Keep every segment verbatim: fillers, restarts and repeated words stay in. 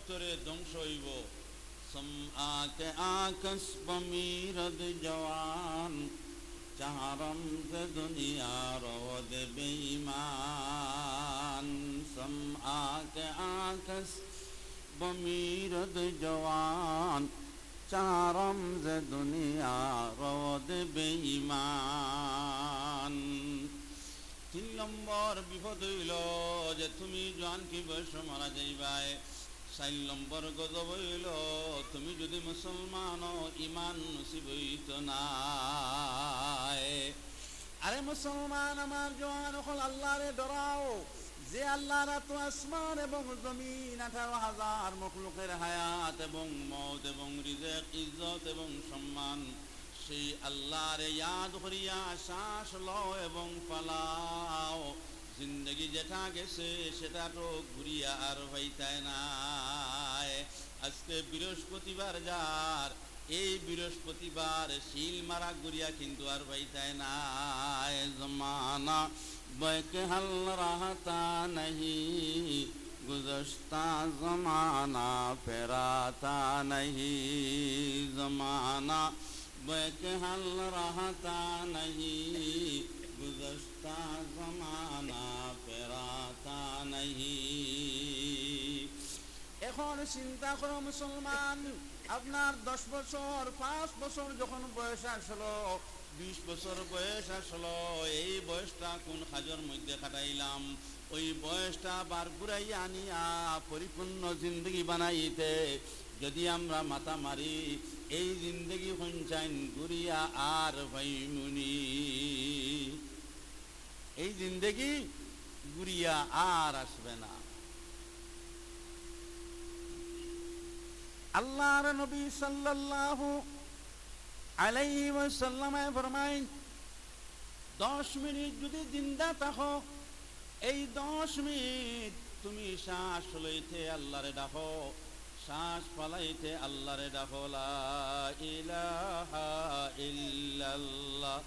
তরে ধ্বংস অইবো। সমআ কে আকস বমিরদ জওয়ান, চারম যে দুনিয়া রওদ বেঈমান। সমআ কে আকস বমিরদ জওয়ান, চারম যে দুনিয়া রওদ বেঈমান। তিন নম্বর বিপদ অইলো যে তুমি জোয়ানকি বয়সো মারা যাইবায়। চাইর নম্বর গজব অইলো তুমি যুদি মুসলমান অও, ইমান নসিব অইতো নায়। আরে মুসলমান, আমার জোয়ান অকল, আল্লারে ডরাও, যে আল্লার আতো আসমান এবং জমিন, আঠারো হাজার মখলুকের হায়াত এবং মউত এবং রিজেক, ইজ্জত এবং সম্মান, সেই আল্লারে ইয়াদ করিয়া শ্বাস লও এবং ফালাও। জিন্দেগি যেটা গেছে, সেটা তো ঘুরিয়া আর পাইতায় নায়। আজকে বৃহস্পতিবার যার, এই বৃহস্পতিবার সিল মারা ঘুরিয়া কিন্তু আর পাইতায় নায়। জমানা বেকহাল রাহতা নাহি, গুজশতা জমানা ফেরাতা নাহি। জমানা বেকহাল রাহতা নাহি, গুজশতা জমানা ফেরাতা নাহি। এখন চিন্তা করো মুসলমান, আপনার দশ বছর, পাঁচ বছর যখন বয়স আসলো, বিশ বছর বয়স আসলো, এই বয়সটা কোন কাজর মধ্যে কাটাইলাম? ওই বয়সটা আবার ঘুরাইয়া আনিয়া পরিপূর্ণ জিন্দেগি বানাইতে যদি আমরা মাথা মারি, এই জিন্দেগি কইনচাইন ঘুরিয়া আর পাইমুনি। এই জিন্দেগি ঘুরিয়া আর আসবে না। আল্লার নবী সাল্লাল্লাহু আলাইহি ওয়াসাল্লামে ফরমাইন, দশ মিনিট যুদি জিন্দা থাকো, এই দশ মিনিট তুমি শ্বাস লইতে আল্লারে ডাকো, শ্বাস ফালাইতে আল্লারে ডাকো। লা ইলাহা ইল্লাল্লাহ,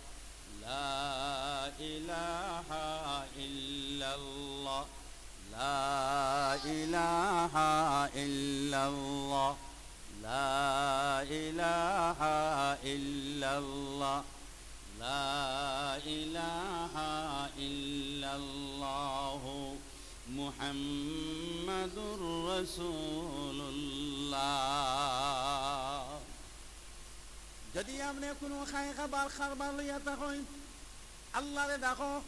লা ইলাহা ইল্লাল্লাহ, লা ইলাহা ইল্লাল্লাহ, লা ইলাহা ইল্লাল্লাহ, লা ইলাহা ইল্লাল্লাহু মুহাম্মাদুর রাসূলুল্লাহ। যদি আপনে কুনু খাই খাবার কারবার লইয়া থাকইন, আল্লারে ডাকো।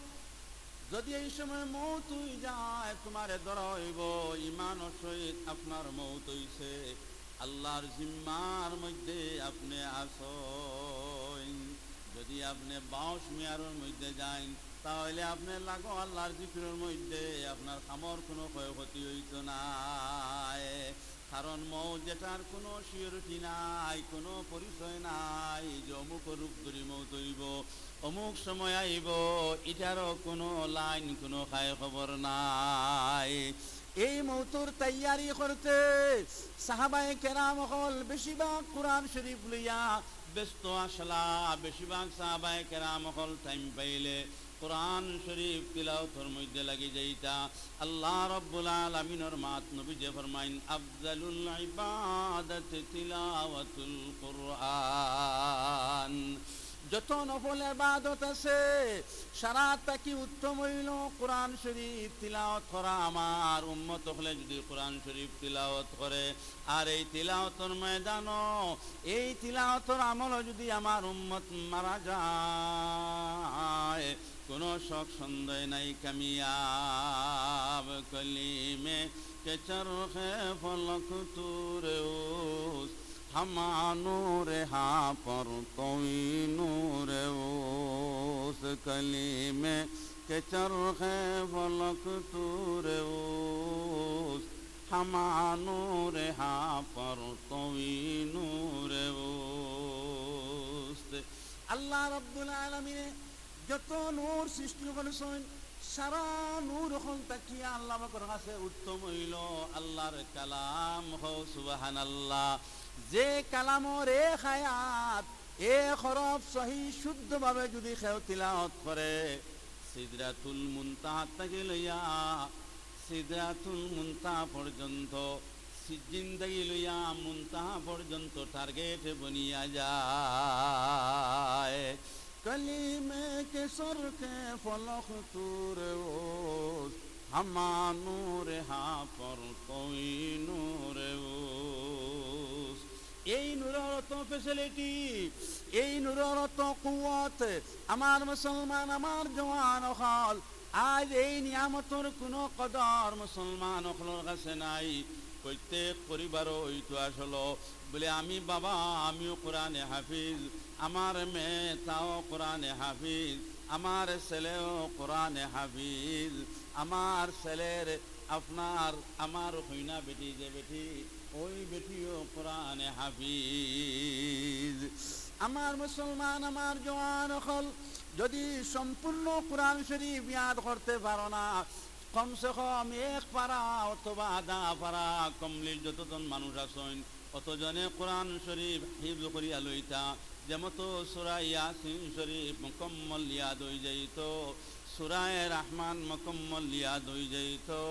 যদি এই সময় মউত অই যায়, তুমারে ধরা অইবো, ইমানর সহিত আপনার মউত অইছে, আল্লার জিম্মার মধ্যে আপনে আছইন। যদি আপনে বাউশ মিয়ারর মধ্যে যাইন, তাহলে আপনে লাগো আল্লার জিকিরর মধ্যে, আপনার কামর কুনু ক্ষয়ক্ষতি অইতো নায়। কারণ মউত যেটার কুনু surety নাই, কুনু পরিচয় নাই, যে অমুক রূপ ধরি মউত অইবো, অমুক সময় আইবো, ইটারও কুনু লাইন, কুনু খায় খবর নাই। এই মউতর তৈয়ারি করতে সাহাবায়ে কেরাম অকল বেশিরভাগ কোরআন শরীফ লইয়া ব্যস্ত আছলা। বেশিরভাগ সাহাবায়ে কেরাম অকল টাইম পাইলে কোরআন শরীফ তিলাওতর মধ্যে লাগি যাইতা। আল্লাহ রাব্বুল আলামিনর মাত নবীজি ফরমাইন, "আফজালুল ইবাদাতি তিলাওয়াতুল কুরআন।" যত নফল ইবাদত আছে, সারা থাকি উত্তম অইলো কোরআন শরীফ তিলাওত করা। আমার উম্মত অকলে যুদি কোরআন শরীফ তিলাওত করে, আর এই তিলাওতর ময়দানো, এই তিলাওতর আমলো যুদি আমার উম্মত মারা যায়, কুনু শক সন্দেহ নাই, কামিয়াব। کلیم که چرخ فلک طور اوست، همه نور ها پر توی نور اوست. کلیم که چرخ فلک طور اوست، همه نور ها پر توی نور اوست. আল্লাহ রাব্বুল আলামিনে যত নূর সৃষ্টি করছইন, সারা নূর অকল থাকিয়া আল্লাহ পাকর কাছে উত্তম অইলো আল্লাহর কালাম। হো সুবহানাল্লাহ। যে কালামর এক আয়াত, এক হরফ সহি শুদ্ধভাবে যুদি কেউ তিলাওত করে, সিদরাতুল মুনতাহা থাকি লইয়া সিদরাতুল মুনতাহা পর্যন্ত সিজ্জিন থাকি লইয়া মুনতাহা পর্যন্ত টার্গেট বনিয়া যায়। کلیم کے سر کے فلک طور اوست، ہما نور ہا پر کوئی نور اوست۔ এই নূরর অত ফ্যাসিলিটি, এই নূরর অত কুওয়াত, আমার মুসলমান, আমার জওয়ান অকল, আইজ এই নিয়ামতর কুনু কদর মুসলমান অকলর কাছে নাই। প্রত্যেক পরিবারো অইতো আসলো বলে, আমি বাবা, আমিও কোরআনে হাফিজ, আমার মেয়ে তাও কোরআনে হাফিজ, আমার ছেলেও কোরআনে হাফিজ, আমার ছেলের, আপনার, আমার হইনা বেটি, যে বেটি, ওই বেটিও কোরআনে হাফিজ। আমার মুসলমান, আমার জওয়ান অকল, যদি সম্পূর্ণ কোরআন শরীফ ইয়াদ করতে পারো না, কমসে কম এক পারা অথবা আধা পারা কমলি যতজন মানুষ আছইন, অতজনে কোরআন শরীফ হিফজ করিয়া লইতা। যেমতো সূরা ইয়াসিন শরীফ মুকম্মল ইয়াদ অই যাইতো, সূরায়ে রহমান মুকম্মল ইয়াদ অই যাইতো,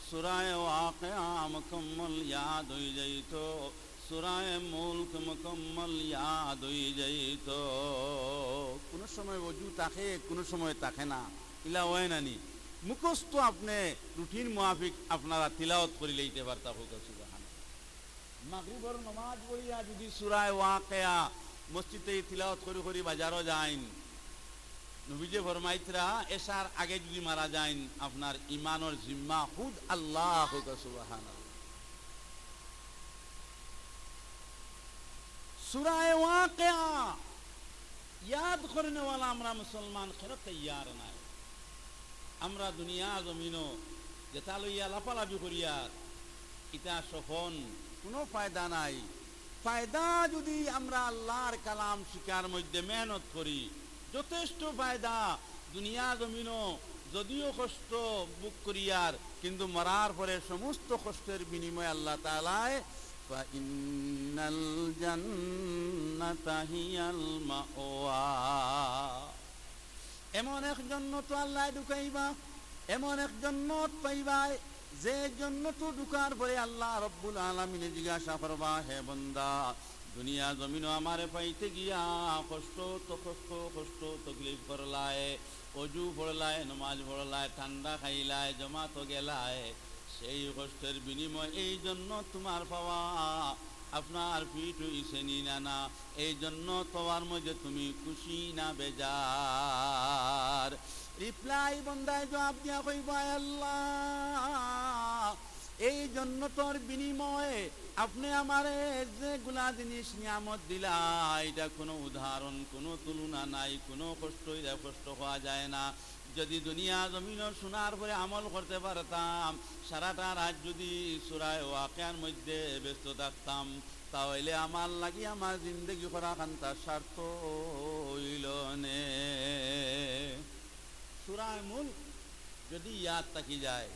সূরায়ে ওয়াকিয়া মুকম্মল ইয়াদ অই যাইতো, সূরায়ে মুলক মুকম্মল ইয়াদ অই যাইতো। কুনু সময় অজু থাকে, কুনু সময় থাকে না, ইলা অয় না নি? মুখস্থ আপনে রুটিন মুয়াফিক আপনারা তিলাওয়াত করি লইতে পারতা, কউক্কা সুবহানাল্লাহ। মাগরিবর নমাজ পড়িয়া যদি সূরায়ে ওয়াকিয়া মসজিদে তিলাওয়াত করি করি বাজারো যাইন, নবীজি ফরমাইতরা, এশার আগে যদি মারা যাইন, আপনার ইমানর জিম্মা খুদ আল্লাহ, কউক্কা সুবহানাল্লাহ। সূরায়ে ওয়াকিয়া ইয়াদ করনেওয়ালা আমরা মুসলমান কেনে তৈয়ার নায়? আমরা দুনিয়া জমিনো যেটা লইয়া লাফালাফি করিয়ার, ইটা সফন, কুনু ফায়দা নাই। ফায়দা যদি আমরা আল্লাহর কালাম শিখার মধ্যে মেহনত করি, যথেষ্ট ফায়দা। দুনিয়া জমিনো যদিও কষ্ট ভোগ করিয়ার, কিন্তু মরার পরে সমস্ত কষ্টের বিনিময়ে আল্লাহ তাআলায় فإن الجنة هي المأوى। এমন এক জন্নত আল্লাহ ঢুকাইবা, এমন এক জন্নত পাইবায়, যে জন্নত ঢুকার পরে আল্লাহ রব্বুল আলামিনে জিজ্ঞাসা করবা, হে বন্দা, দুনিয়া জমিনো আমারে পাইতে গিয়া কষ্ট তো কষ্ট, কষ্ট তকলিফ করলায়, অজু পড়লায়, নমাজ পড়লায়, ঠান্ডা খাইলায়, জমাতো গেলায়, সেই কষ্টের বিনিময়ে এই জন্নত তুমার পাওয়া, আপনার ফিট অইছে নি না না, এই জন্নত পাওয়ার মধ্যে তুমি খুশি না বেজার? রিপ্লাই বন্দায় জবাব দিয়া কইবা, আয় আল্লাহ, এই জন্নতর বিনিময়ে আপনে আমারে যেগুলা জিনিস নিয়ামত দিলা, ইটা কুনু উদাহরণ, কুনু তুলনা নাই, কুনু কষ্ট, ইটা কষ্ট কওয়া যায় না। যদি দুনিয়া জমিনো শুনার পরে আমল করতে পারতাম, সারাটা রাইত যদি সূরায়ে ওয়াকিয়ার মধ্যে ব্যস্ত থাকতাম, তা অইলে আমার লাগি আমার জিন্দেগি করা খানতা সার্থক অইলো নে। সূরায়ে মুলক যদি ইয়াদ থাকি যায়,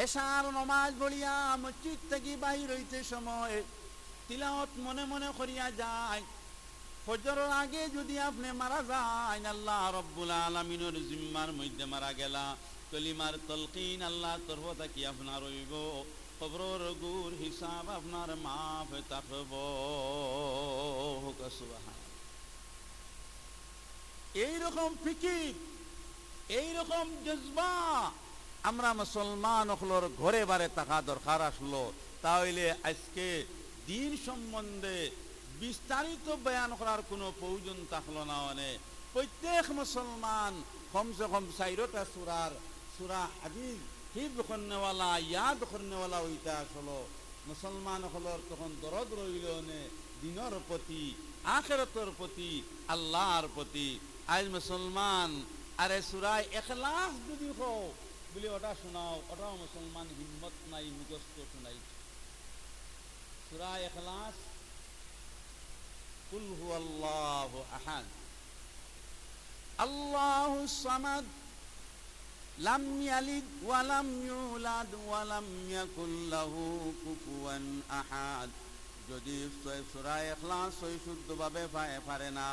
এশার নমাজ পড়িয়া মসজিদ থাকি বাইর অইতে সময় তিলাওয়াত মনে মনে করিয়া যায়। ফজরর আগে যদি আপনে মারা যাইন, আল্লাহ রব্বুল আলামিনর জিম্মার মধ্যে মারা গেলা, কলিমার তলকিন আল্লাহর তরফ থাকি আপনার অইবো, কবরর গুর হিসাব আপনার মাফ থাকবো। কউক্কা সুবহান। এই রকম ফিকির, এই রকম জজবা আমরা মুসলমান অকলর ঘরে বারে থাকা দরকার আসলো। তা অইলে আইজকে দিন সম্বন্ধে বিস্তারিত বয়ান করার কুনু প্রয়োজন থাকলো না। মানে প্রত্যেক মুসলমান কমসে কম চাইরোটা সূরার, সূরা হাদিস হিফজ করনেওয়ালা, ইয়াদ করনেওয়ালা অইতা আসলো। মুসলমান অকলর তখন দরদ রইলো নে দিনর প্রতি, আখেরাতর প্রতি, আল্লাহর প্রতি। আইজ মুসলমান, আরে সূরায়ে ইখলাস যদি কও, বুলি ওটা শুনাও, ওটাও মুসলমান হিম্মত নাই, মুখস্থ শুনাই। সূরায়ে ইখলাস, কুল হুয়াল্লাহু আহাদ, আল্লাহুস সামাদ, লাম ইয়ালিদ ওয়া লাম ইউলাদ ওয়া লাম ইয়াকুল লাহু কুফুয়ান আহাদ। যদি সূ-, সূরা ইখলাস সহি শুদ্ধভাবে পা-, পারে না,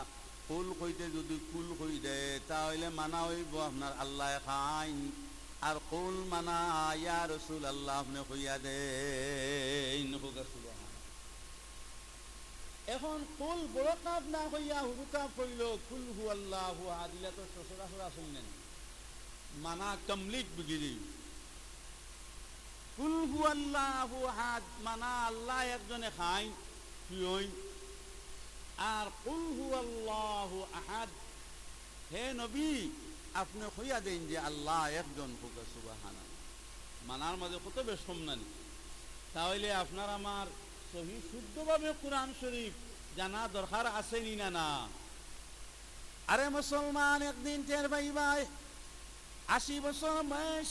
কুল কইতে যদি কুল কই দেয়, তা অইলে মানা অইবো আপনার আল্লাহ খাইন। আর কুল মানা, ইয়া রাসুলাল্লাহ, আপনে কইয়া দেইন। কউক্কা সুবহান। এখন কুল বড় কাফ না কইয়া হুরু কাফ কইলো, কুল হুয়াল্লাহু আহাদ, ইলা তো সচরাচর আছে না নি? মানা complete বুঝি দেই। কুল হুয়াল্লাহু আহাদ, মানা আল্লাহ একজনে খাইন, পিয়ইন। আর কুল হুয়াল্লাহু আহাদ, হে নবী, আপনে কইয়া দেইন যে আল্লাহ একজন, কউক্কা সুবহানাল্লাহ। মানার মাঝে কত বেশ কম না নি? তাইলে আপনার আমার সহি শুদ্ধভাবে কোরআন শরীফ জানা দরকার আছে নি না, না? আরে মুসলমান, একদিন টের পাইবায়, আশি বছর বয়স,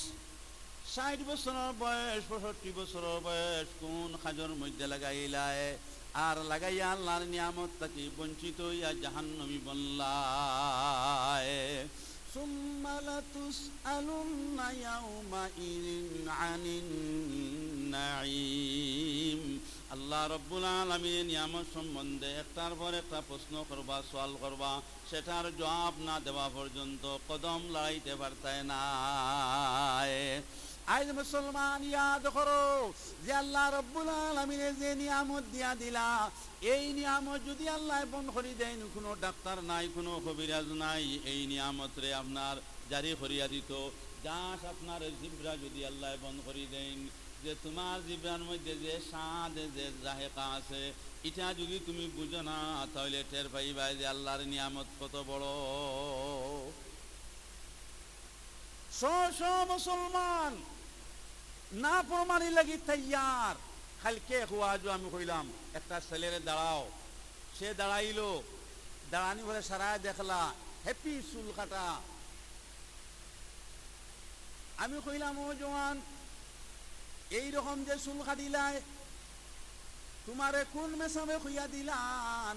ষাইট বছরর বয়স, পঁয়ষট্টি বছরর বয়স, কুন কাজর মধ্যে লাগাইলায়, আর লাগাইয়া আল্লাহর নিয়ামত থাকি বঞ্চিত অইয়া জাহান্নামী বনলায়। ثم لتسألن يومئذ عن النعيم। আল্লাহ রব্বুল আলামিনের নিয়ামত সম্বন্ধে একটার পর একটা প্রশ্ন করবা, সওয়াল করবা। সেটার জবাব না দেওয়া পর্যন্ত কদম লড়াইতে পারতায় নায়। আইজ মুসলমান ইয়াদ করো যে আল্লাহ রব্বুল আলামিনে যে নিয়ামত দিয়া দিলা, এই নিয়ামত যুদি আল্লায় বন্ধ করি দেইন, কুনু ডাক্তার নাই, কুনু কবিরাজ নাই, এই নিয়ামতরে আপনার জারি করিয়া দিতো। Just আপনার জিব্রা যুদি আল্লায় বন্ধ করি দেইন, যে তুমার জিব্রার মধ্যে যে স্বাদ, যে জাহেকা আছে, ইটা যুদি তুমি বুঝো না, তাইলে টের পাইবায় যে আল্লাহর নিয়ামত কত বড়। শ শ মুসলমান নাফরমানি লাগি তৈয়ার। কাইলকে খুয়াজু আমি কইলাম, একটা ছেলেরে দাঁড়াও, সে দাঁড়াইলো, দাঁড়ানি পরে সারায় দেখলা, happy চুল কাটা। আমি কইলাম, "ও জওয়ান, এই রকম যে চুল কাটিলায়, তুমারে কুন মেসাবে কইয়া দিলা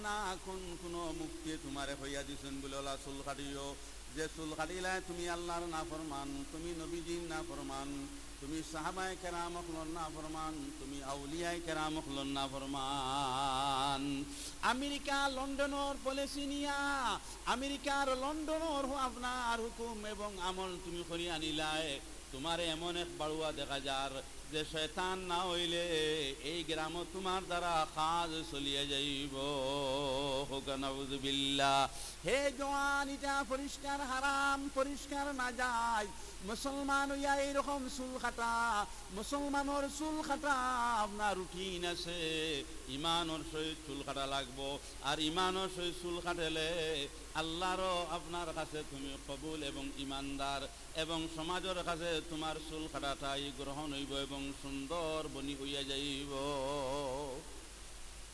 না, কুন, কুনু মুফতিয়ে তুমারে কইয়া দিছইন বুলে অলা চুল কাটিও? যে চুল কাটিলায় তুমি আল্লাহর নাফরমান, তুমি নবীজির নাফরমান, তুমি সাহাবায়ে কেরাম অকলর নাফরমান, তুমি আউলিয়ায়ে কেরাম অকলর নাফরমান।" আমেরিকা লন্ডনর পলিসি নিয়া, আমেরিকার লন্ডনর হু-, আপনার হুকুম এবং আমল তুমি করি আনিলায়, তুমারে এমন এক বাড়ুয়া দেখা যার যে শয়তান না অইলে এই গ্রামো তুমার দ্বারা কাজ চলিয়া যাইবো। কউক্কা নাউজুবিল্লাহ। হে জওয়ান, ইটা পরিষ্কার হারাম, পরিষ্কার নাজায়েজ। মুসলমান অইয়া এই রকম চুল কাটা, মুসলমানর চুল কাটা আপনার রুটিন আছে, ইমানর সহিত চুল কাটা লাগবো। আর ইমানর সহিত চুল কাটেলে আল্লাহরও আপনার কাছে তুমি কবুল এবং ইমানদার, এবং সমাজর কাছে তুমার চুল কাটাটাই গ্রহণ অইবো এবং সুন্দর বনি অইয়া যাইবো।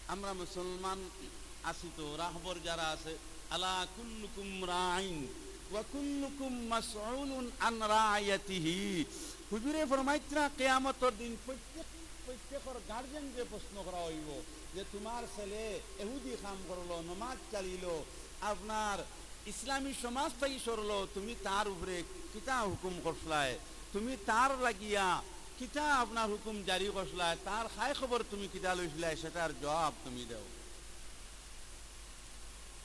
আমরা মুসলমান আছি তো, রাহবর যারা আছে, "আলা কুল্লুকুম রাইন ওয়া কুল্লুকুম মাসউলুন আন রাইয়াতিহি।" হুজুরে ফরমাইতরা, কিয়ামতর দিন প্রত্যেক, প্রত্যেকর গার্জিয়ানরে প্রশ্ন করা অইবো যে, "তুমার ছেলে এহুদি কাম করলো, নমাজ ছাড়িলো, আপনার ইসলামী সমাজ থাকি সরলো, তুমি তার উপরে কিতা হুকুম করছলায়? তুমি তার লাগিয়া কিতা আপনার হুকুম জারি করছলায়? তার খায় খবর তুমি কিতা লইছলায়? সেটার জবাব তুমি দেও।"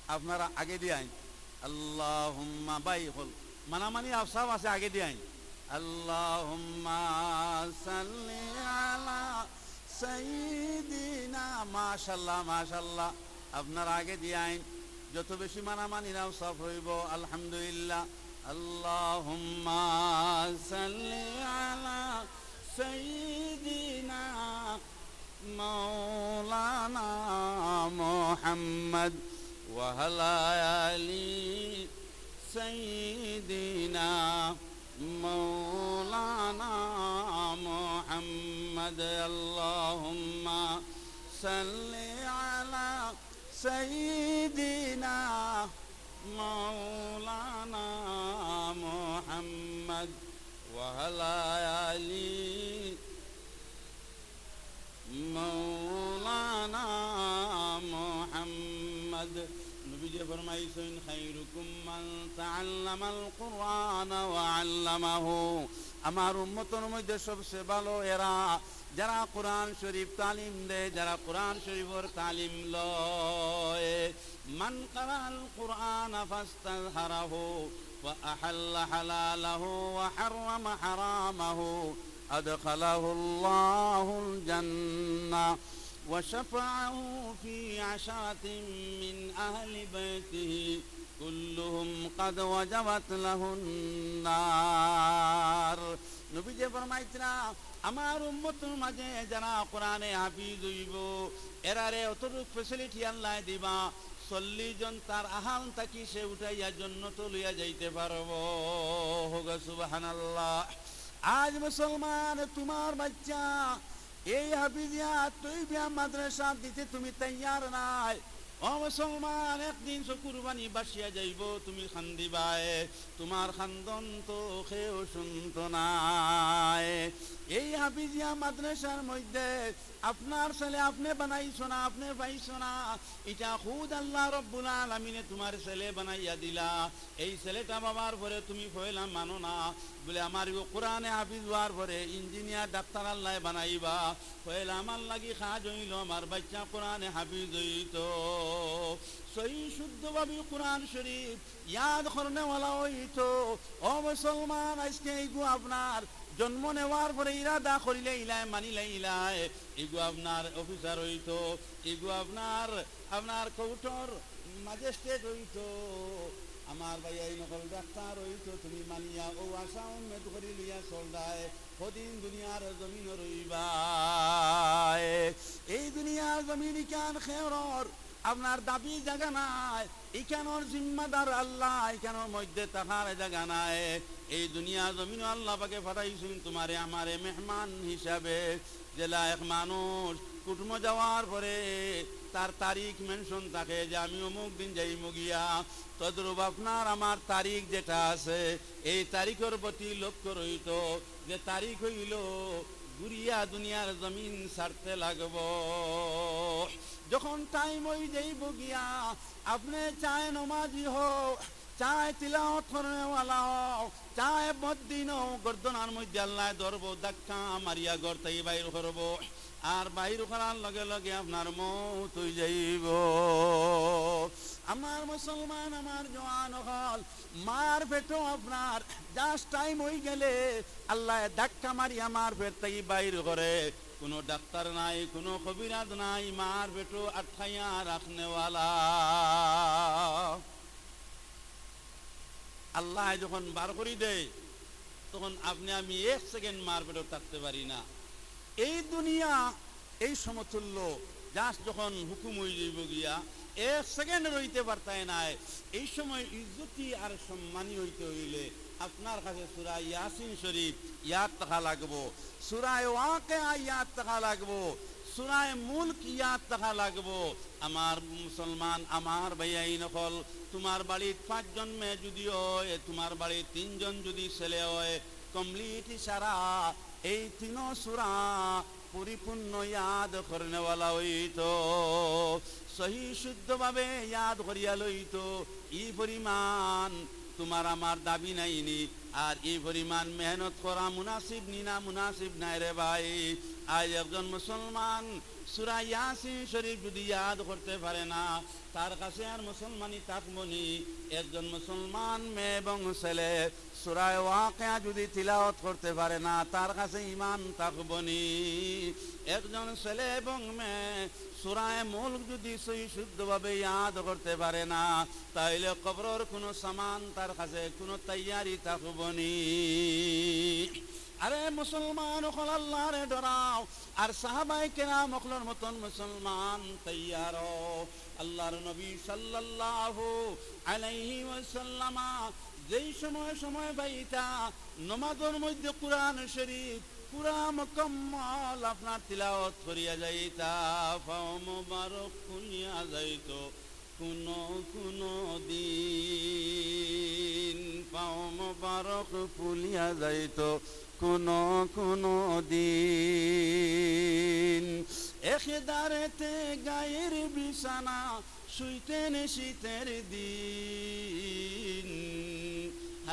আপনারা আগে দিয়া আইন। আল্লাহুম্মা বাই হল। মানামানি আফসাব আছে, আগে দিয়া আইন। আল্লাহুম্মা সাল্লি আলা সাইয়্যিদিনা। মাশাআল্লাহ, মাশাআল্লাহ। আপনারা আগে দিয়া আইন। যত বেশি মানামানি নাও সব অইবো। আলহামদুলিল্লাহ। আল্লাহুম্মা সাল্লি আলা সাইয়্যিদিনা মাওলানা মুহাম্মদ ওয়া আলা আলি সাইয়্যিদিনা মাওলানা মুহাম্মদ। আল্লাহুম্মা সাল্লি আলা সাইয়্যিদিনা মাওলানা মুহাম্মদ ওয়া আলা আলি মাওলানা মুহাম্মদ। নবীজি ফরমাইছইন, "খাইরুকুম মান তাআল্লামাল কুরআনা ওয়া আল্লামাহু।" আমার উম্মতর মধ্যে সবচেয়ে ভালো এরা, যারা কোরআন শরীফ তালিম দেয়, যারা কোরআন শরীফর তালিম লয়। من قرأ القرآن فاستظهره وأحل حلاله وحرم حرامه أدخله الله الجنة وشفعه في عشرة من أهل بيته كلهم قد وجبت له النار। নবীজি ফরমাইতরা, আমার উম্মতর মাঝে যারা কোরআনে হাফিজ অইবো, এরারে অতটুক facility আল্লায় দিবা, চল্লিশ জন তার আহাল থাকি সে উঠাইয়া জন্নতো লইয়া যাইতে পারবো। হোক সুবহানাল্লাহ। আজ মুসলমান, তুমার বাইচ্চা এই হাফিজিয়া তৈবিয়া মাদ্রাসাত দিতে তুমি তৈয়ার নায়। ও মুসলমান, একদিন চকুর পানি ভাসিয়া যাইবো, তুমি কান্দিবায়, তুমার কান্দন তো কেউ শুনতো নায়। এই হাফিজিয়া মাদ্রাসার মধ্যে আপনার ছেলে আপনে বানাইছো না, আপনে পাইছো না, ইটা খুদ আল্লাহ রব্বুল আলামিনে তুমার ছেলে বানাইয়া দিলা। এই ছেলেটা বাবার পরে তুমি পয়লা মানো না, বলে, আমার ইগু কোরআনে হাফিজ অওয়ার পরে ইঞ্জিনিয়ার, ডাক্তার আল্লায় বানাইবা। পয়লা আমার লাগি কাজ অইলো আমার বাইচ্চা কোরআনে হাফিজ অইতো, সহি শুদ্ধভাবে কোরআন শরীফ ইয়াদ করনেওয়ালা অইতো। ও মুসলমান, আইজকে ইগু আপনার জন্ম নেওয়ার পরে ইরাদা করিলাইলায়, মানিলাইলায়, ইগু আপনার অফিসার অইতো, ইগু আপনার, আপনার কোর্টর ম্যাজিস্ট্রেট অইতো, আমার ভাইয়াইন অকল ডাক্তার অইতো, তুমি মানিয়া অউ আশা উম্মেদ করি লইয়া চলরায়, কদিন দুনিয়ার জমিনো রইবায়। এই দুনিয়ার জমিন ইখান কেউরর, আপনার দাবি জাগা নাই, ইখানর জিম্মাদার আল্লাহ, ইখানর মধ্যে থাকার জাগা নাই। এই দুনিয়া জমিনো আল্লাহ পাকে পাঠাইছইন তুমারে আমারে মেহমান হিসাবে। যেলা এক মানুষ কুটুমো যাওয়ার পরে তার তারিখ মেনশন থাকে যে আমি অমুক দিন যাইমু গিয়া, তদ্রূপ আপনার আমার তারিখ যেটা আছে, এই তারিখর প্রতি লক্ষ্য রইতো যে তারিখ অইলো ঘুরিয়া দুনিয়ার জমিন ছাড়তে লাগবো। যখন টাইম অই যাইবো গিয়া, আপনে চায় নমাজি হও, চায় তিলাওয়াত করনেওয়ালা হও, চায় বদ্দিন হও, গর্দনার মধ্যে আল্লায় ধরবো, ধাক্কা মারিয়া ঘর থাকি বাইর করবো। আর বাইর করার লগে লগে আপনার মউত অই যাইবো। আমার মুসলমান, আমার জওয়ান অকল, মার পেটো আপনার just টাইম অই গেলে আল্লায় ধাক্কা মারিয়া মার পেট থাকি বাইর করে। কুনু ডাক্তার নাই, কুনু কবিরাজ নাই, মার পেটো আটকাইয়া রাখনেওয়ালা। আল্লায় যখন বার করি দেয়, তখন আপনে আমি এক সেকেন্ড মার পেটো থাকতে পারি না। এই দুনিয়া, এই সমতুল্য, just যখন হুকুম অই যাইবো গিয়া, এক সেকেন্ড রইতে পারতায় নায়। এই সময় ইজ্জতি আর সম্মানী অইতে অইলে আপনার কাছে সূরা ইয়াসিন শরীফ ইয়াদ থাকা লাগবো, সূরায়ে ওয়াকিয়া ইয়াদ থাকা লাগবো, সূরায়ে মুলক ইয়াদ থাকা লাগবো। আমার মুসলমান, আমার ভাইয়াইন অকল, তুমার বাড়িত পাঁচজন মেয়ে যুদি অয়, তুমার বাড়িত তিনজন যুদি ছেলে অয়, complete সারা এই তিনো সূরা পরিপূর্ণ ইয়াদ করনেওয়ালা অইতো, সহি শুদ্ধভাবে ইয়াদ করিয়া লইতো। ই পরিমাণ তুমার আমার দাবি নাইনি? আর ই পরিমাণ মেহনত করা মুনাসিব নি না মুনাসিব নায় রে ভাই? আইজ একজন মুসলমান সূরা ইয়াসিন শরীফ যুদি ইয়াদ করতে পারে না, তার কাছে আর মুসলমানি থাকবো নি? একজন মুসলমান মেয়ে এবং ছেলে সূরায়ে ওয়াকিয়া যুদি তিলাওয়াত করতে পারে না, তার কাছে ইমান থাকবো নি? একজন ছেলে এবং মেয়ে সূরায়ে মুলক যুদি সহি শুদ্ধভাবে ইয়াদ করতে পারে না, তাইলে কবরর কুনু সামান তার কাছে, কুনু তৈয়ারি থাকবো নি? আরে মুসলমান অকল, আল্লারে ডরাও, আর সাহাবায়ে কেরাম অকলর মতন মুসলমান তৈয়ার অও। আল্লার নবী সাল্লাল্লাহু আলাইহি ওয়াসাল্লামা যেই সময় সময় পাইতা, নমাজর মধ্যে কুরআন শরীফ পুরা মুকাম্মল আপনার তিলাওয়াত করিয়া যাইতা। পাও মোবারক ফুলিয়া যাইতো কুনু কুনু দিন, পাও মোবারক ফুলিয়া যাইতো কুনু কুনু দিন। একদারেতে গায়ের বিছানা শুইতেন শীতের দিন।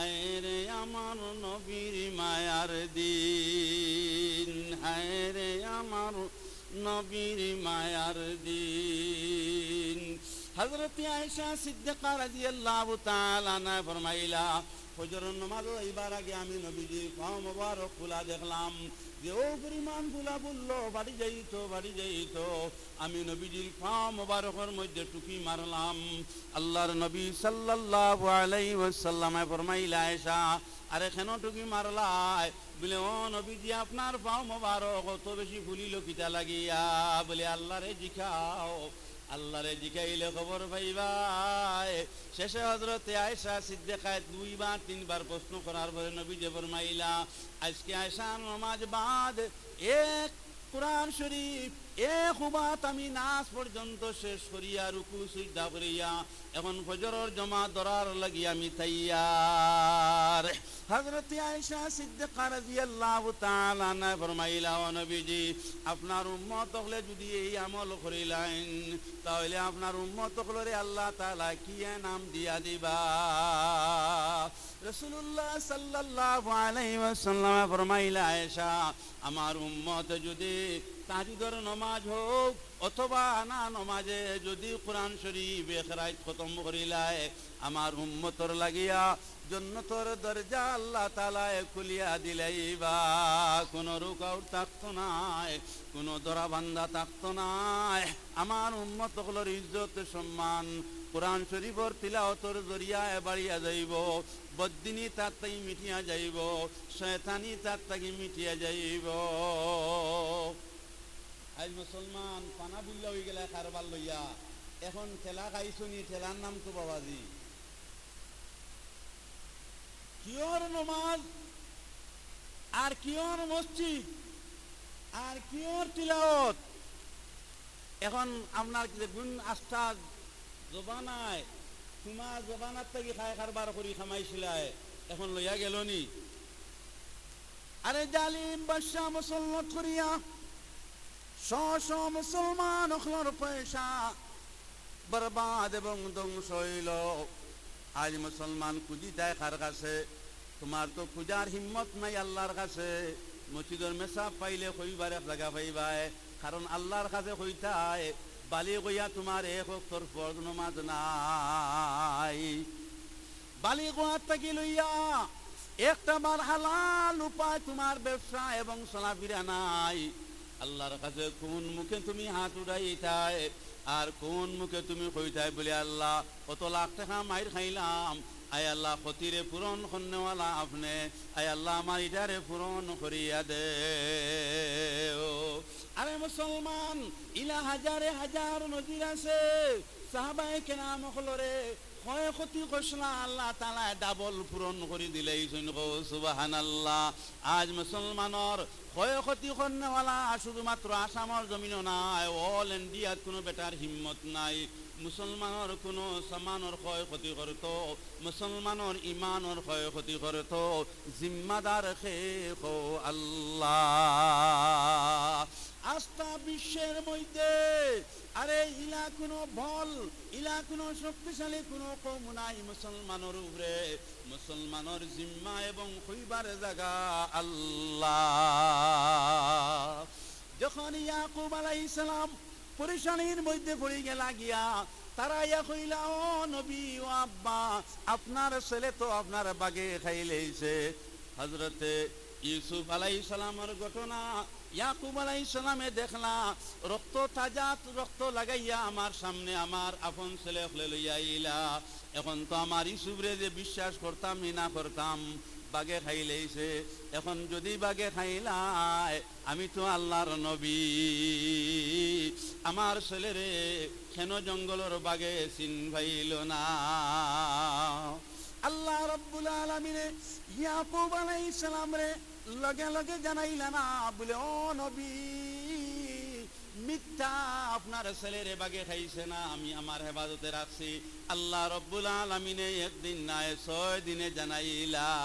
হায় রে আমার নবীর মায়ার দিন, হায় রে আমার নবীর মায়ার দিন। হযরতে আয়েশা সিদ্দিকা রাদিয়াল্লাহু তাআলা আনহা ফরমাইলা, ফজরর নামাজো যাইবার আগে আমি নবীজির পাও মোবারক ফুলা দেখলাম, যে ও পরিমাণ ফুলা ফুললো, বাড়ি যাইতো, বাড়ি যাইতো। আমি নবীজির পাও মোবারকর মধ্যে টুকি মারলাম। আল্লাহর নবী সাল্লাল্লাহু আলাইহি ওয়াসাল্লামে ফরমাইলা, আয়েশা, আরে কেনে টুকি মারলায়? বলে, ও নবীজি, আপনার পাও মোবারক অত বেশি ফুলিলো কিতা লাগিয়া? বলে, আল্লাহরে জিকাও, আল্লাহরে জিকাইলে খবর পাইবায়। শেষে হযরতে আয়েশা সিদ্দিকায় দুইবার তিনবার প্রশ্ন করার পরে নবীজি ফরমাইলা, আজকে এশার নামাজ বাদ এক কোরআন শরীফ, এক উবাত আমি নাস পর্যন্ত শেষ করিয়া, রুকু সিজদা করিয়া, এখন ফজরর জমা ধরার লাগি আমি তৈয়ার। হযরতে আয়েশা সিদ্দিকা রাদিয়াল্লাহু তাআলা আনহা ফরমাইলা, ও নবীজি, আপনার উম্মত অকলে যুদি এই আমল করিলাইন, তাহলে আপনার উম্মত অকলরে আল্লাহ তাআলা কি এনাম দিয়া দিবা? রাসূলুল্লাহ সাল্লাল্লাহু আলাইহি ওয়াসাল্লামে ফরমাইলা, আয়েশা, আমার উম্মত যুদি তাহাজ্জুদর নামাজ হোক অথবা না নামাজে যুদি কোরআন শরীফ এক রাইত খতম করিলায়, আমার উম্মতর লাগিয়া জন্নতর দরজা আল্লাহ তাআলায় খুলিয়া দিলাইবা। কুনু রুকাউট থাকতো নায়, কুনু ধরাবান্ধা থাকতো নায়। আমার উম্মত অকলর ইজ্জত সম্মান কোরআন শরীফর তিলাওয়াতর জরিয়ায় বাড়িয়া যাইবো, বদদিনি তার থাকি মিটিয়া যাইবো, শয়তানি তার থাকি মিটিয়া যাইবো। আইজ মুসলমান পানা বিল্লা অইগেলা কারবার লইয়া, এখন ঠেলা খাইছনি, ঠেলার নাম তো বাবাজি। কিয়র নমাজ, আর কিয়র মসজিদ, আর কিয়র তিলাওত। এখন আপনার যেগুন আস্তা জবানায়, তুমার জবানার থাকি খায় কারবার করি খামাইছিলায়, এখন লইয়া গেলনি। আরে জালিম বাদশা মুসল্লত করিয়া শ শ মুসলমান অকলর পয়সা বরবাদ এবং ধ্বংস অইলো। আইজ মুসলমান খুজিতায় কার কাছে? তুমার তো খুজার হিম্মত নাই আল্লার কাছে। মসজিদর মেসাব পাইলে কইবার এক জাগা পাইবায়, কারণ আল্লার কাছে কইতায়, বালিগ অইয়া তুমার এক ওয়াক্তর ফরজ নমাজ নাই। বালিগ অওয়ার থাকি লইয়া একটা বার হালাল উপায় তুমার ব্যবসা এবং চলাফিরা নাই। আল্লার কাছে কুন মুখে তুমি হাত উঠাইতায় আর কুন মুখে তুমি কইতায় বুলে, "আল্লাহ, অত লাখ টেকা মাইর খাইলাম, আয় আল্লাহ, ক্ষতিরে পূরণ করনেওয়ালা আপনে, আয় আল্লাহ, আমার ইটারে পূরণ করিয়া দেও।" আরে মুসলমান, ইলা হাজারে হাজার নজির আছে। সাহাবায়ে কেরাম অকলরে ক্ষয় ক্ষতি করছলা, আল্লাহ তাআলায় ডাবল পূরণ করি দিলাইছইন। কও সুবহানাল্লাহ। আইজ মুসলমানর ক্ষয় ক্ষতি করনেওয়ালা শুধুমাত্র আসামর জমিনো নায়, all ইন্ডিয়াত কুনু বেটার হিম্মত নাই। মুসলমানর কুনু সামানর ক্ষয় ক্ষতি করতো, মুসলমানর ইমানর ক্ষয় ক্ষতি করতো, জিম্মাদার কে? কও আল্লাহ। আস্তা বিশ্বের মধ্যে আরে ইলা কুনু বল, ইলা কুনু শক্তিশালী কুনু কওম নাই মুসলমানর উপরে। মুসলমানর জিম্মা এবং কইবার জাগা আল্লাহ। যখন ইয়াকুব আলাইহিস সালাম পরেশানির মধ্যে পড়ি গেলা গিয়া, তারা আইয়া কইলা, "ও নবী, ও আব্বা, আপনার ছেলে তো আপনার বাঘে খাইলাইছে।" হযরতে ইউসুফ আলাইহিস সালামর ঘটনা ইয়াকুব আলাইহিস সালামে দেখলা, রক্ত, তাজা রক্ত লাগাইয়া আমার সামনে আমার আপন ছেলে অকলে লইয়া আইলা। এখন তো আমার ইউসুফরে যে বিশ্বাস করতাম, ই না করতাম, বাঘে খাইলাইছে। এখন যুদি বাঘে খাইলায়, আমি তো আল্লার নবী, আমার ছেলেরে কেনে জঙ্গলর বাঘে চিন পাইলো না? আল্লাহ রাব্বুল আলামিনে ইয়াকুব আলাইহিস সালামরে লগে লগে জানাইলা না, বুলে, "ও নবী, মিথ্যা, আপনার ছেলেরে বাঘে খাইছে না, আমি আমার হেফাজতে রাখছি।" আল্লাহ রাব্বুল আলামিনে একদিন নায়, ছয় দিনে জানাইলা।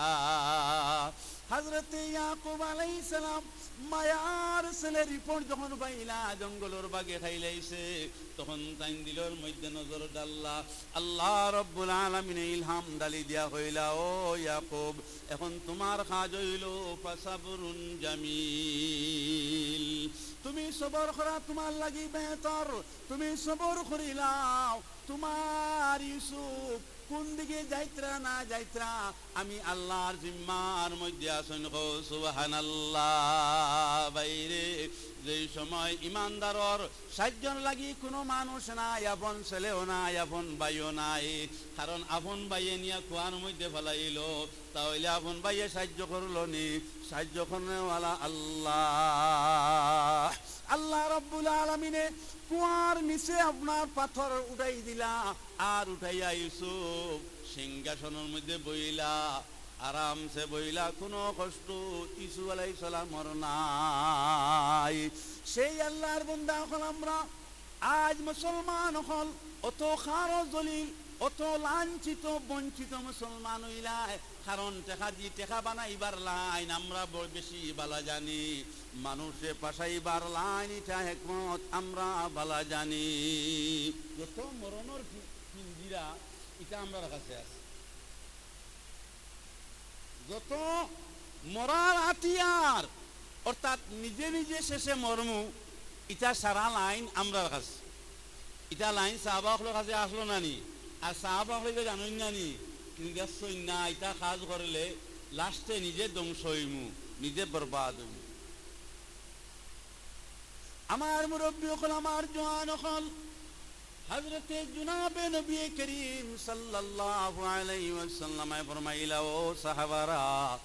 হযরতে ইয়াকুব আলাইহিস সালাম মায়ার ছেলে রিপোর্ট যখন পাইলা জঙ্গলর বাঘে খাইলাইছে, তখন তাইন দিলর মধ্যে নজর ডাললা, আল্লাহ রব্বুল আলামিনে ইলহাম ডালি দিয়া কইলা, "ও ইয়াকুব, এখন তুমার কাজ অইলো ফাসাবরুন জামিল। তুমি সবর করা তুমার লাগি বেহতর। তুমি সবর করিলাও, তুমার ইউসুফ কুন দিকে যাইতরা না যাইতরা, আমি আল্লাহর জিম্মার মধ্যে আছইন।" কও সুবহানাল্লাহ। ভাইরে, যেই সময় ইমানদারর সাহায্যর লাগি কুনু মানুষ নাই, আপন ছেলেও নাই, আপন ভাইও নাই, কারণ আপন ভাইয়ে নিয়া কুয়ার মধ্যে ফালাইলো, তা অইলে আপন ভাইয়ে সাহায্য করলো নি? সাহায্য করনেওয়ালা আল্লাহ। আল্লাহ রব্বুল আলামিনে কুয়ার নিচে আপনার পাথর উঠাই দিলা, আর উঠাইয়া ইউসুফ সিংহাসনর মধ্যে বইলা, আরামসে বইলা, কুনু কষ্ট ইউসুফ আলাইহিস সালামর নাই। সেই আল্লাহর বান্দা অকল আমরা আজ মুসলমান অকল অত খারো জলিল, অত লাঞ্ছিত, বঞ্চিত মুসলমান অইলায়, কারণ টেকা দি টেকা বানাইবার লাইন আমরা ব-, বেশি বালা জানি, মানুষরে ফাসাইবার লাইন ইটা হেকমত আমরা বালা জানি। যত মরণর পি-, পিঞ্জিরা, ইটা আমরার কাছে আছে। যত মরার হাতিয়ার, অর্থাৎ নিজে নিজে শেষে মরমু, ইটা সারা লাইন আমরার কাছে। ইটা লাইন সাহাবা অকলর কাছে আছলো না নি? আর সাহাবা অকলে ইটা জানইন না নি? কিন্তু দেখছইন না, ইটা কাজ করলে লাস্টে নিজে ধ্বংস অইমু, নিজে বরবাদ অইমু। আমার মুরব্বি অকল, আমার জোয়ান অকল, হযরতে জনাবে নবী করিম সাল্লাল্লাহু আলাইহি ওয়াসাল্লামে ফরমাইলা, "ও সাহাবারা,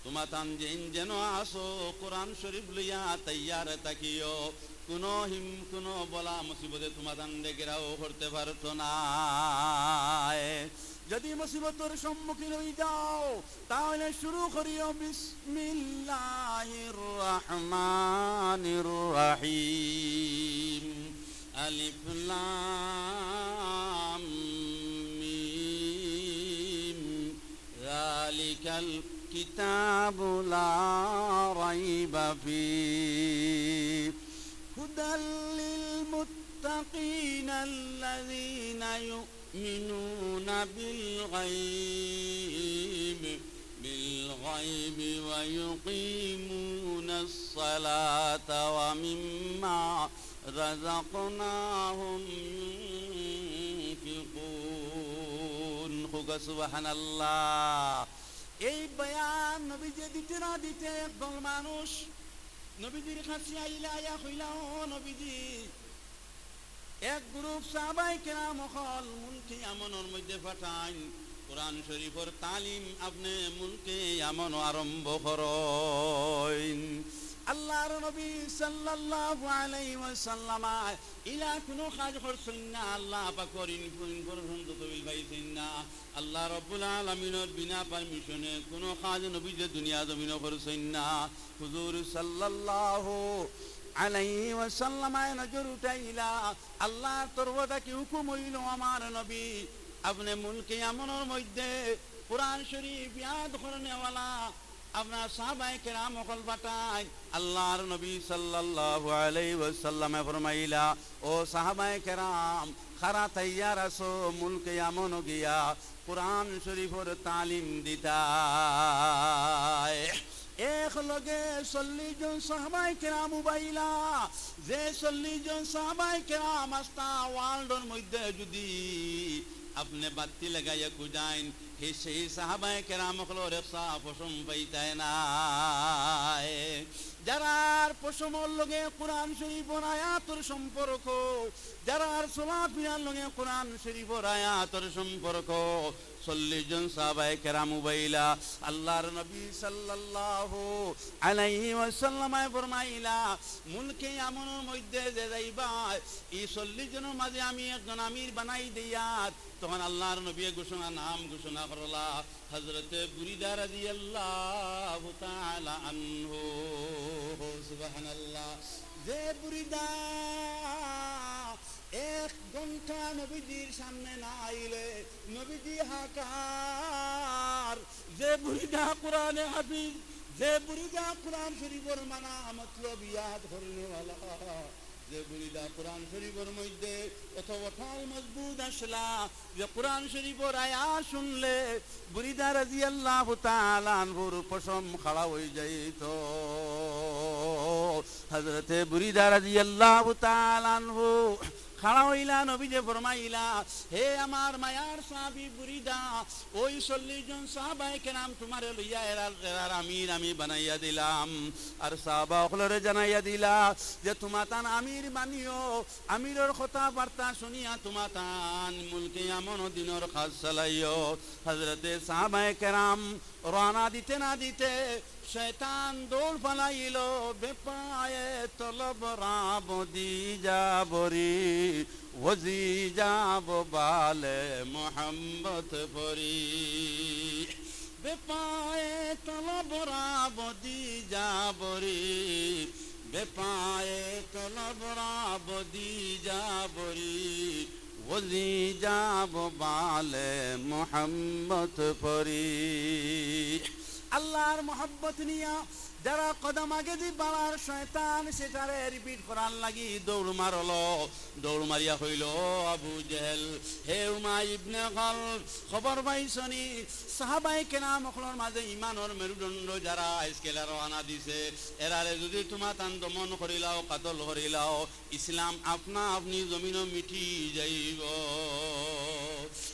তুমাতান যেইন যেন আছো, কোরআন শরীফ লইয়া তৈয়ার থাকিও। কুনু হিম-, কুনু বালা মুসিবতে তুমাতানরে ঘেরাও করতে পারতো নায়। যদি মুসিবতর সম্মুখীন অই যাও, তাহলে শুরু করিও বিসমিল্লাহির রহমানির রহিম। আলিফ লাম মিম। যালিকাল কিতাবু লা রাইবা ফি। হুদাল লিল মুত্তাকিন আল্লাযীনা ইউ-" يؤمنون بالغيب، بالغيب ويقيمون الصلاة ومما رزقناهم ينفقون। কউক্কা সুবহানাল্লাহ। এই বয়ান নবীজি দিতে না দিতে একদল মানুষ নবীজির কাছে আইলা, আইয়া কইলা, "ও নবীজি, এক গ্রুপ সাহাবায়ে কেরাম অকল মুলকে ইয়ামনর মধ্যে পাঠাইন, কোরআন শরীফর তালিম আপনে মুলকে ইয়ামনো আরম্ভ করইন।" আল্লাহর নবী সাল্লাল্লাহু আলাইহি ওয়াসাল্লাম ইলা কুনু কাজ করছইন না, আল্লাহ পাকর ইন-, ইনফরমেশন তদবির পাইছইন না। আল্লাহ রব্বুল আলামিনর বিনা পারমিশনে কুনু কাজ নবীজিয়ে দুনিয়া জমিনো করছইন না। হুজুর সাল্লাল্লাহু আলাইহি ওয়াসাল্লামে নজর উঠাইলা, আল্লাহর তরফ থাকি হুকুম অইলো, আমার নবী, আপনে মুলকে ইয়ামনর মধ্যে কোরআন শরীফ ইয়াদ করনেওয়ালা আপনার সাহাবায়ে কেরাম অকল পাঠাইন। আল্লাহর নবী সাল্লাল্লাহু আলাইহি ওয়াসাল্লামে ফরমাইলা, "ও সাহাবায়ে কেরাম, কারা তৈয়ার আছো মুলকে ইয়ামনো গিয়া কোরআন শরীফর তালিম দিতায়?" এক লগে চল্লিশ জন সাহাবায়ে কেরাম উবাইলা, যে চল্লিশ জন সাহাবায়ে কেরাম আস্তা ওয়ার্ল্ডর মধ্যে যদি আপনে বাত্তি লাগাইয়া খুজাইন, হে সেই সাহাবায়ে কেরাম অকলর একছা পশম পাইতায় নায়। যারার পশমর লগে কোরআন শরীফর আয়াতর সম্পর্ক, যারার চলাফিরার লগে কোরআন শরীফর আয়াতর সম্পর্ক, চল্লিশ জন সাহাবায়ে কেরাম উবাইলা। আল্লাহর নবী সাল্লাল্লাহু আলাইহি ওয়াসাল্লামে ফরমাইলা, মুলকে ইয়ামনর মধ্যে যে যাইবা, ই চল্লিশ জনর মাঝে আমি একজন আমির বানাই দিয়ার। তখন আল্লাহর নবীয়ে ঘোষণা, নাম ঘোষণা করলা, হযরতে বুরিদা রাদিয়াল্লাহু তাআলা আনহু। সুবহানাল্লাহ। যে বুরিদা এক ঘন্টা নবীজির সামনে না আইলে নবীজি হাকার, যে বুরিদা কোরআনে হাফিজ, যে বুরিদা কোরআন শরীফর মানা মতলব ইয়াদ করনেওয়ালা, যে বুরিদা কোরআন শরীফর মধ্যে অত অটাল মজবুত আছলা, যে কোরআন শরীফর আয়াত শুনলে বুরিদা রাদিয়াল্লাহু তাআলা আনহুর পশম খাড়া অই যাইতো। হযরতে বুরিদা রাদিয়াল্লাহু তাআলা আনহু খাড়া অইলা, নবীজি ফরমাইলা, "হে আমার মায়ার সাহাবী বুরিদা, ওই চল্লিশ জন সাহাবায়ে কেরাম তুমারে লইয়া এরার, এরার আমির আমি বানাইয়া দিলাম।" আর সাহাবা অকলরে জানাইয়া দিলা যে, "তুমাতান আমির বানিও, আমিরর কথাবার্তা শুনিয়া তুমাতান মুলকে ইয়ামন দিনর কাজ চালাইও।" হযরতে সাহাবায়ে কেরাম রওয়ানা দিতে না দিতে শয়তান দৌড় ফালাইল, "বেপায়ে তলব রাব দি যাবরি, ওজি যাব বালে মোহাম্মদ পরি।" বেপায়ে তলব রাব দি যাবরি, বেপায়ে তলব রাব দি যাবরি, ওজি যাব বালে মোহাম্মদ পরি। আল্লাহর মহব্বত নিয়া যারা কদম আগেদি বাড়ার শয়তান সেটারে repeat করার লাগি দৌড় মারলো। দৌড় মারিয়া কইল, "ও আবু জেহেল, হে উমাই ইবনে খালফ, খবর পাইছনি? সাহাবায়ে কেরাম অকলর মাঝে ইমানর মেরুদণ্ড যারা আইজকেলা রওয়ানা দিছে, এরারে যুদি তুমাতান দমন করিলাও, কাতল করিলাও, ইসলাম আপনা আপনি জমিনো মিটি যাইব।"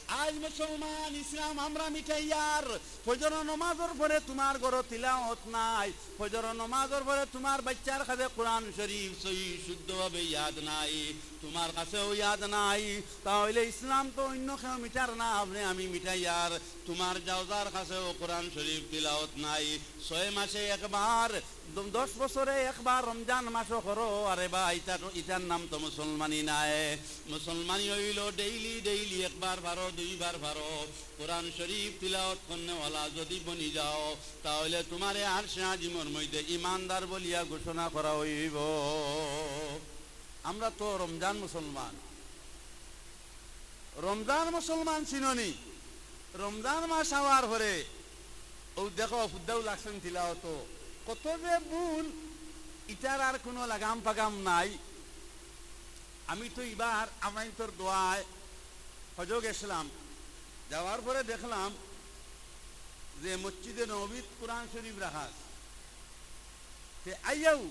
আইজ মুসলমান ইসলাম আমরা মিটাইয়ার, ফজর নমাজর পরে তুমার ঘরো তিলাওত নাই, ফজর নমাজর পরে তুমার বাইচ্চার কাছে কোরআন শরীফ সহি শুদ্ধভাবে ইয়াদ নাই, তুমার কাছেও ইয়াদ নাই, তা অইলে ইসলাম তো অইন্য কেউ মিটার না, আপনে আমি মিটাইয়ার। তুমার জাওজার কাছেও কোরআন শরীফ তিলাওত নাই, ছয় মাসে একবার, দ-, দশ বছরে একবার রমজান মাসো করো, আরে বা, ইটা তো, ইটার নাম তো মুসলমানি নায়। মুসলমানি অইলো daily, daily একবার পারো, দুইবার পারো, কোরআন শরীফ তিলাওত করনেওয়ালা যুদি বনি যাও, তা অইলে তুমারে আরশে আজিমর মধ্যে ইমানদার বলিয়া ঘোষণা করা অইব। আমরা তো রমজান মুসলমান, রমজান মুসলমান চিননি, রমজান মাস আওয়ার পরে অউ দেখো ফুদ্দাউ লাগছইন তিলাওতো, কত যে ভুল, ইটার আর কুনু লাগাম পাগাম নাই। আমি তো ইবার আমাইন্তর দোয়ায় হজো গেছলাম, যাওয়ার পরে দেখলাম যে মসজিদে নববীত কোরআন শরীফ রাখা আছে। তে আইয়াউ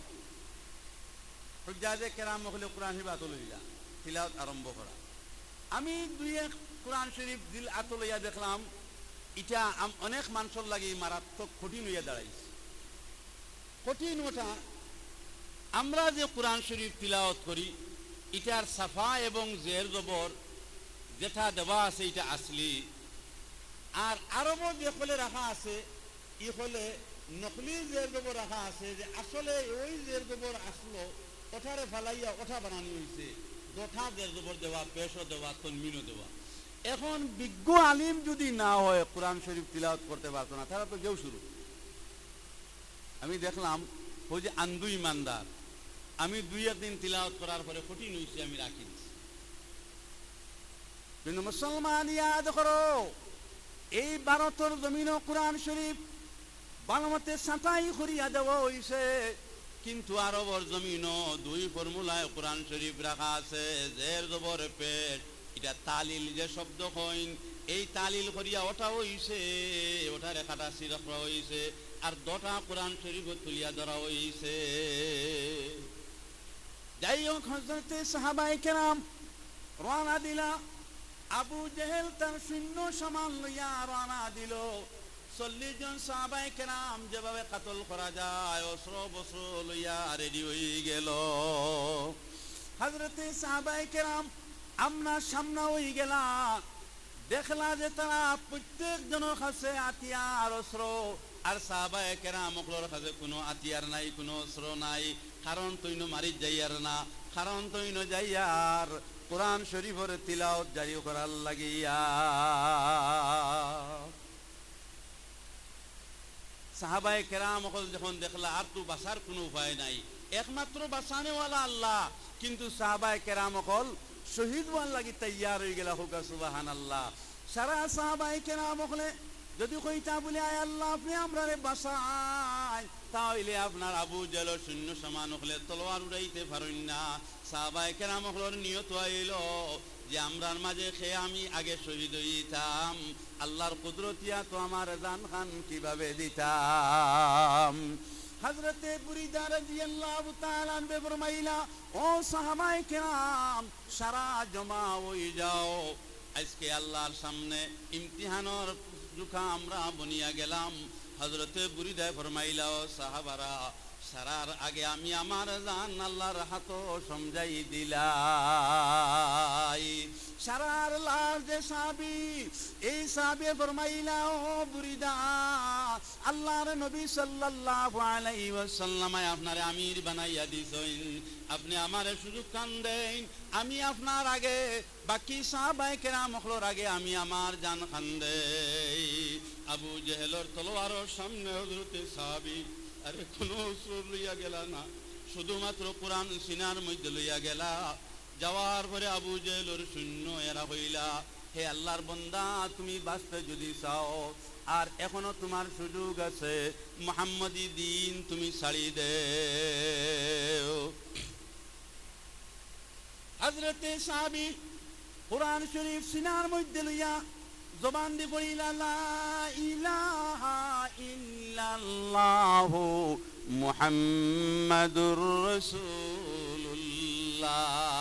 হুজ্জাজে কেরাম অকলে কোরআন শরীফ আতো লইলা, তিলাওত আরম্ভ করা। আমি দুই এক কোরআন শরীফ দিল আতো লইয়া দেখলাম, ইটা আম-, অনেক মানষর লাগি মারাত্মক কঠিন অইয়া দাঁড়াইছে। কঠিন অটা, আমরা যে কোরআন শরীফ তিলাওত করি, ইটার সাফা এবং জের জবর যেটা দেওয়া আছে, ইটা আসলি। আর আরবো যে অকলে রাখা আছে, ই অকলে নকলি জের জবর রাখা আছে, যে আসলে ওই জের জবর আসলো, ওটারে ফালাইয়া ওটা বানানি অইছে। দুটা জের জবর দেওয়া, পেশও দেওয়া, তনবিনও দেওয়া। এখন বিজ্ঞ আলিম যুদি না অয়, কোরআন শরীফ তিলাওত করতে পারতো না, তারা তো কেউ শুরু। আমি দেখলাম, অউ যে আন্দু ইমানদার, আমি দুই এক দিন তিলাওত করার পরে কঠিন অইছে, আমি রাখি দিছি। কিন্তু মুসলমান, ইয়াদ করো, এই ভারতর জমিনো কোরআন শরীফ ভালা মতে ছাঁটাই করিয়া দেওয়া অইছে, কিন্তু আরবর জমিনো দুই ফর্মুলায় কোরআন শরীফ রাখা আছে, জের জবর পেশ, ইটা তালিল যে শব্দ কইন, এই তালিল করিয়া ওটা অইছে, ওটারে কাটা ছিড়া করা অইছে, আর দুটা কোরআন শরীফ তুলিয়া ধরা অইছে। যাই হোক, হযরতে সাহাবায়ে কেরাম রওয়ানা দিলা। আবু জেহেল তার সৈন্য সামান লইয়া রওয়ানা দিল। চল্লিশ জন সাহাবায়ে কেরাম যেভাবে কাতল করা যায়, অস্ত্র বস্ত্র লইয়া ready অই গেল। হযরতে সাহাবায়ে কেরাম আমনা সামনা অই গেলা। দেখলা যে তারা প্রত্যেক জনর কাছে আতিয়ার অস্ত্র, আর সাহাবায়ে কেরাম অকলর কাছে কুনু আতিয়ার নাই, কুনু অস্ত্র নাই। কারণ তইন মারিত যাইয়ার না, কারণ তইন যাইয়ার কোরআন শরীফর তিলাওত জারি করার লাগিয়া। সাহাবায়ে কেরাম অকল যখন দেখলা আর তো বাঁচার কুনু উপায় নাই, একমাত্র বাঁচানেওয়ালা আল্লাহ, কিন্তু সাহাবায়ে কেরাম অকল শহীদ অওয়ার লাগি তৈয়ার অই গেলা। কউক্কা সুবহানাল্লাহ। সারা সাহাবায়ে কেরাম অকলে যুদি কইতা বুলে, "আয় আল্লাহ, আপনে আমরারে বাঁচাইন," তা অইলে আপনার আবু জেহলর সৈন্য সমান অকলে তলোয়ার উড়াইতে পারইন না। সাহাবায়ে কেরাম অকলর নিয়ত অইলো যে আমরার মাঝে কে আমি আগে শহীদ অইতাম, আল্লাহর কুদরতিয়া তো আমার জান খান কিভাবে দিতাম। হযরতে বুরিদা রাদিয়াল্লাহু তাআলা আনহু ফরমাইলা, "ও সাহাবায়ে কেরাম, সারা জমা অই যাও, আজকে আল্লাহর সামনে ইমতিহানর জুখা আমরা বনিয়া গেলাম।" হযরতে বুরিদায় ফরমাইলা, "ও সাহাবারা, সারার আগে আমি আমার জান আল্লাহর হাতো সমজাই দিলাই।" সারার লাস্ট যে সাহাবী, এই সাহাবী ফরমাইলা, "ও বুরিদা, আল্লাহর নবী সাল্লাল্লাহু আলাইহি ওয়াসাল্লামে আপনারে আমির বানাইয়া দিছইন, আপনে আমারে সুযোগ খান দেইন, আমি আপনার আগে, বাকি সাহাবায়ে কেরাম অকলর আগে আমি আমার জান খান দেই।" আবু জেহলর তলোয়ারর সামনে হযরতে সাহাবী আরে কোনো অস্ত্র লইয়া গেলা না, শুধুমাত্র কোরআন সিনার মধ্যে লইয়া গেলা। যাওয়ার পরে আবু জেহলর সৈন্য এরা কইলা, "হে আল্লাহর বন্দা, তুমি বাঁচতে যদি চাও, আর এখনো তোমার সুযোগ আছে, মুহাম্মদী দিন তুমি ছাড়ি দেও।" হযরতে সাহাবী কোরআন শরীফ সিনার মধ্যে লইয়া জবান দি পড়িলা, "লা ইলাহা ইল্লাল্লাহু মুহাম্মাদুর রাসূলুল্লাহ।"